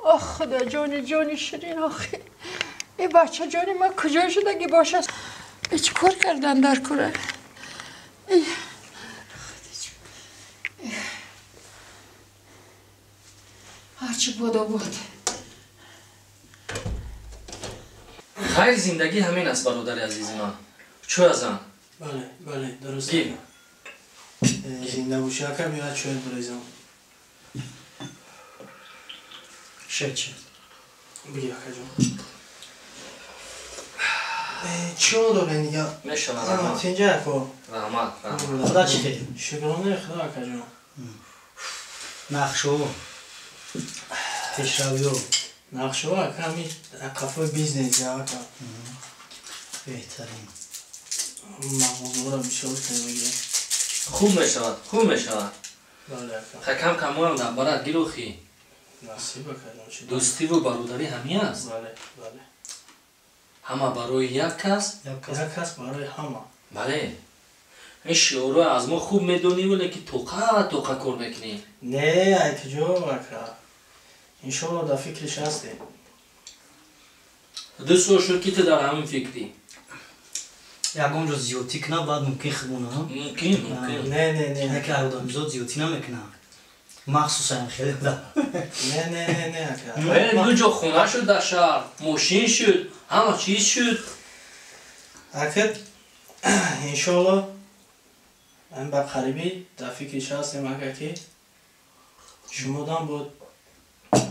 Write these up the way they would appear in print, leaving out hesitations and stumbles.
آخ خدا جان جان شیرین، آخه این بچه جان من کجا شده که باشه؟ چی کار کردن در کره؟ هرچی بود بود. خیر زندگی همین است برادر عزیز من. چو ازم؟ بله بله درست. زنده باشی اکا بیاد چوید بریزم. شد شد. بگی اکا جان. چی داره دیگه؟ میشه رحمت. اینجا اکا. رحمت رحمت. خدا چی خیلی؟ شکرانه خدا اکا جان. نقشو پیشرویو نقشو اکا همین قفای بیزنس یا اکا. بهترین. مغازه را بسیار کنیم. خوب میشود خوب میشود. بله اکا. کم کم هم در برات گیروخی. نصیب اکا. دوستی و برادری همین است. بله بله. همه برای یک کس، یک کس برای همه. بله. این شعارو از ما خوب میدونی ولی که توقع توقع کار میکنی. نه ای کجا اکا. انشالله در فکرش هستیم. 2 سال شد که تو در همین فکری. یگان جا زیادی کنه بعد ممکن خبونه. ممکن ممکن. نه نه نه. نه که آدمیزاد زیادی نمیکنه. مخصوصا خیلی ده. نه نه نه نه. دو جا خونه شد در شهر، ماشین شد، همه چیز شد. اکا انشالله من به قریبی در فکرش هستیم اکا که شما دم بود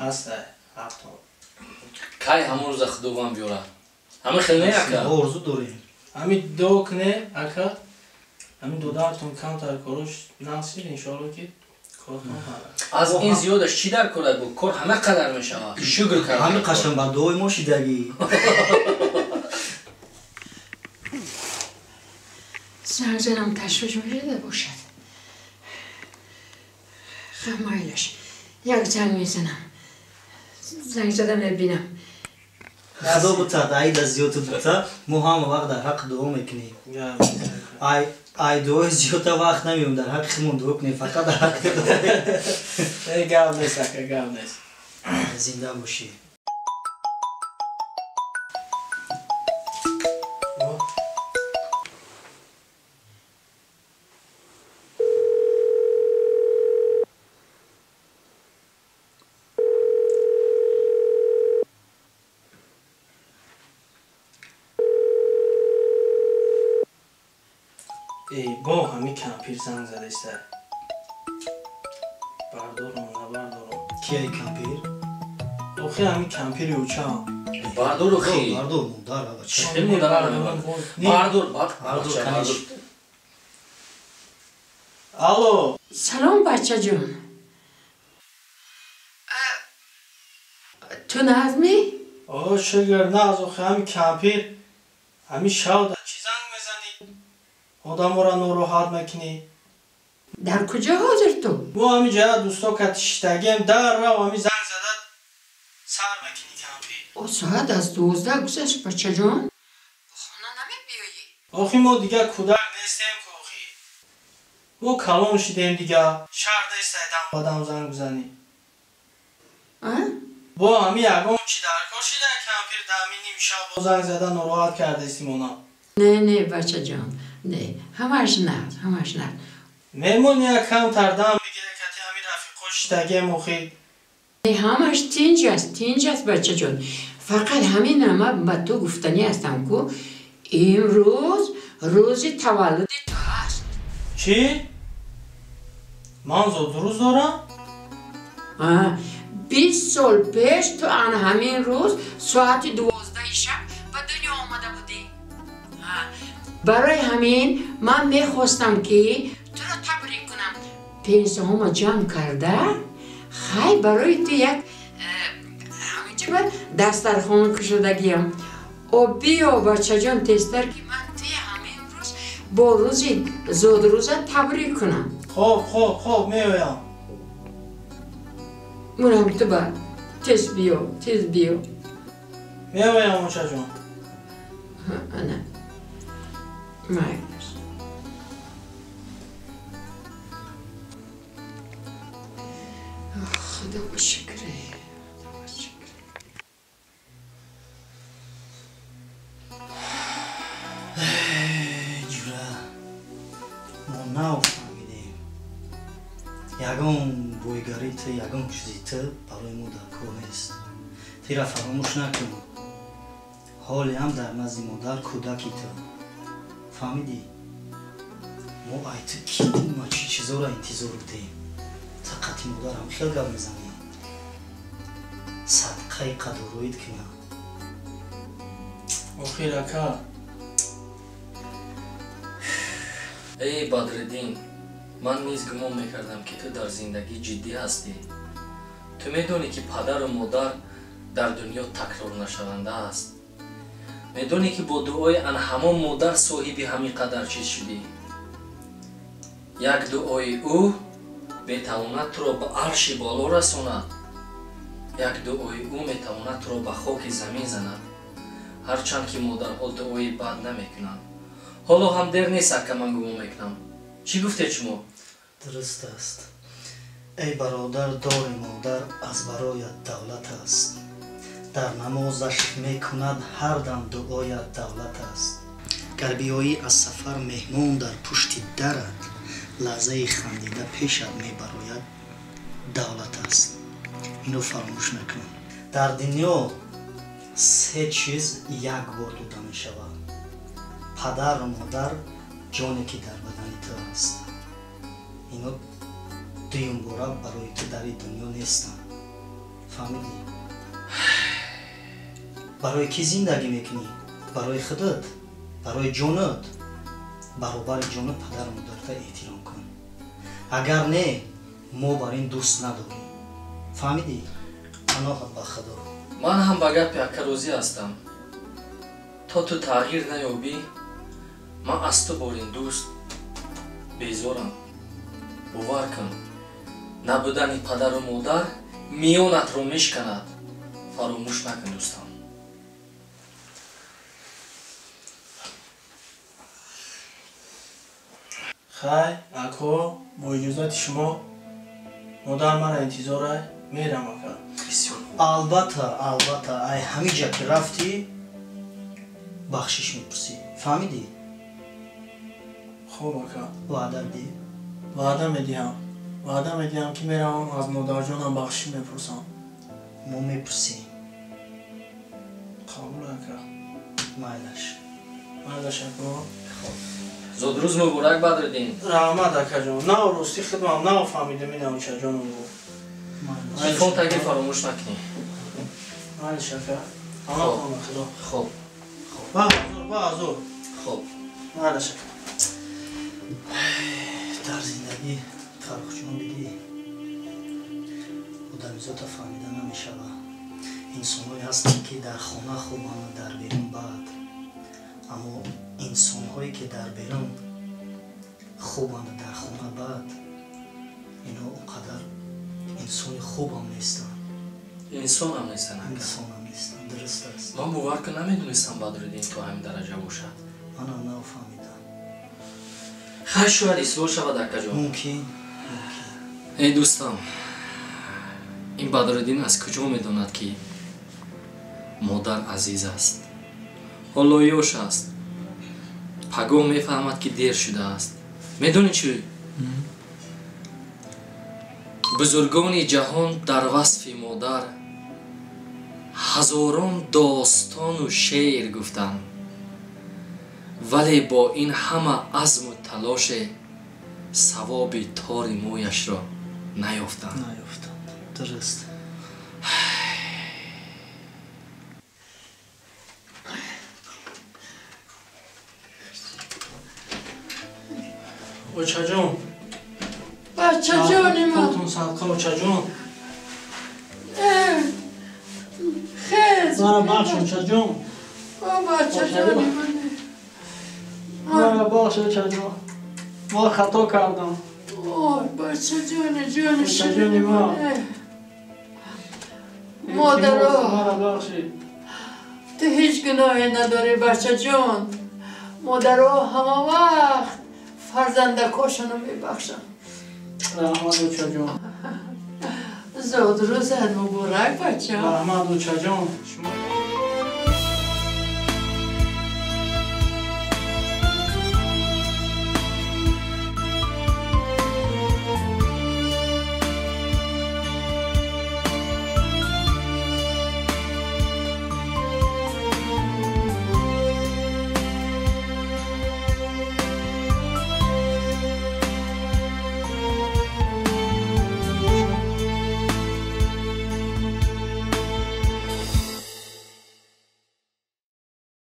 هسته هفتم. کی همون روز خداوند بیاره. همه خیلی نه اکا. آرزو داریم. همین دو کنه اکا همین دودارتون کمتر کاروش نصیر انشالله که از این زیادش چی در کار بود؟ کار همه قدر میشود. شکر کردم. همه قشنگ با دوی ما شیدگی. زنگ زنم تشویش میشده باشد. خمایلش یک زنگ میزنم. زنگ زدم میبینم. خدا بوتا دایی از زیاد بوتا ما هم وقت در حق دعا میکنیم. ای ای دعای زیاد وقت نمیم در حق خودمون دعا کنیم فقط در حق دعا. ای گاو نیست اکا گاو نیست. زنده باشی. ای با همین کمپیر زنگ زده است. بردارم نبردارم. کیه کمپیر؟ آخه همین کمپیر اوچا. بردار آخه. بردار مادر بچه. چه مادر بردار بردار بردار. الو. سلام بچه جون. تو نظمی؟ آه شگر نه از آخه همین کمپیر همین شب چی زنگ میزنی؟ آدم را ناراحت میکنی. در کجا حاضر تو؟ ما همین جا دوستا که شیشتگیم در رو همین زنگ زده سر میکنی کمپیر. او ساعت از 12 گذشت بچه جان. به خانه نمیبیایی؟ آخی ما دیگه کودک نیستیم که آخی. ما کلان شدیم دیگه. شهر نیست دم آدم زنگ بزنی. با همین یگان چی در کار شده کمپیر دمی نیم شب با زنگ زده ناراحت کرده استیم اونا. نه نه بچه جان نه همش نه همش نه. میمون یک کم تردم بگیره کتی همین رفیقا شدگیم آخی. همش تینج است تینج است بچه جان. فقط همین همه به تو گفتنی هستم که امروز روز تولد تو هست. چی؟ من زود روز دارم؟ 20 سال پیش تو آن همین روز ساعت 12 شب به دنیا آمده بودی. برای همین من میخواستم که تو را تبریک کنم. پیسه همه جمع کرده خی برای تو یک همینجا دسترخوان کشدگیم. О биё бачаҷон тезтар ки ман туи ҳамин рӯз бо рӯзи зодрӯза табрик кунам. Хоб хоб хоб меоям. Мурам ту ба тез биё, тез биё. Меоям очаҷон. Ана. Майлаш. Худо ба шукре. Худо ба шукре. Ҷура, мо нафаҳмидем. Ягон бойгари ту, ягон чизи ту барои мо дар кор нест. Тира фаромӯш накун. Ҳоле ҳам дар назди модар кӯдаки ту. Фаҳмидӣ? Мо ай ту кидима чӣ чизоро интизор будем. Ту қати модарам хел гап мезанӣ. Садқаи қадуроид кунам. Охир ака. Эй Бадриддин, ман низ гумон мекардам ки ту дар зиндагӣ ҷиддӣ ҳастӣ. Ту медонӣ ки падару модар дар дунё такрорнашаванда аст. Медонӣ ки бо дуои ан ҳамон модар соҳиби ҳамин қадар чиз шудӣ. Як дуои ӯ метавонад туро ба арши боло расонад. Як дуои ӯ метавонад туро ба хоки замин занад. Ҳарчанд ки модарҳо дуои бад намекунанд. Ҳоло ҳам дер нест ака, ман гумон мекунам. Чӣ гуфтед шумо? Дуруст аст. Эй бародар, дори модар аз бароят давлат аст. Дар намозаш мекунад ҳар дам дуоят давлат аст. Гар биёӣ аз сафар меҳмон дар пушти дарат, лаҳзаи хандида пешат мебарояд давлат аст. Инро фаромӯш накун. Дар дунё се чиз як бор дода мешавад. Падару модар, ҷоне ки дар бадани ту аст. Ино дуюмбора барои ту дар дунё нестанд. Фаҳмидӣ? Барои кӣ зиндагӣ мекунӣ? Барои худат, барои ҷонат. Баробари ҷонат падару модарта эҳтиром кун. Агар не, мо бар ин дӯст надорем. Фаҳмидӣ? Паноҳат ба Худо. Ман ҳам ба гапи ака розӣ ҳастам. То ту тағйир наёбӣ, ман аз ту бор ин дӯст безорам. Бовар кун, набудани падару модар миёнатро мешканад. Фаромӯш накун дӯстам. Хай, ако, бо иҷозати шумо, модар мара интизора, мерам ака. Албатта, албатта, ай ҳамин ҷа ки рафтӣ, бахшиш мепурсӣ. Фаҳмидӣ? Хуб ака. Ваъда бидӣ? Ваъда медиҳам. Ваъда медиҳам ки меравам аз модарҷонам бахшиш мепурсам. Мо мепурсем. Қабул ака. Майлаш. Майлаш ако. Хуб. Зодрӯз муборак Бадриддин. Раҳмат акаҷон. Нав ростӣ хидмам нав фаҳмидам ина очаҷоном гуфт. Телефон таги фаромӯш накунӣ. Майлаш ака. Паноҳ ба Худо. Хуб. Ба ҳузур, ба ҳузур. Хуб. Майлаш ака. Дар зиндагӣ Фаррухҷон дидӣ, одамизота фаҳмида намешавад. Инсонҳое ҳастанд ки дар хона хубанд, дар берун бад. Аммо инсонҳое ки дар берун хубанд, дар хона бад, ино он қадар инсони хубам нестанд. Инсонам нестанд. Инсонам нестанд, дуруст аст. Ман бовар кун намедонистам Бадриддин то ҳамин дараҷа бошад. Манам нафаҳмидам. Хай, шояд ислоҳ шавад акаҷон. Мумкин, мумкин. Эй дӯстам, ин Бадриддин аз куҷо медонад ки модар азиз аст? Ҳоло ёш аст. Пагоҳ мефаҳмад ки дер шудааст. Медонӣ чӣ? Бузургони ҷаҳон дар васфи модар ҳазорон достону шеър гуфтанд, вале бо ин ҳама азму талоше савоби тори мӯяшро наёфтанд. Наёфтанд. Дуруст. Очаҷон. Бачаҷони ман. Потун садқа очаҷон. Хез. Мара бахш очаҷон. Бача ҷони ман. Мара бахш, очаҷон. Ман хато кардам. Ой, бача ҷони, ҷони Очаҷони ман. Модаро. Мара бахшед. Ту ҳеҷ гуноҳе надорӣ, бачаҷон. Модаро ҳама вақт фарзандакошонро мебахшанд. Раҳмат, очаҷон. Зодрӯзат муборак, бача. Раҳмат, очаҷон. Шумо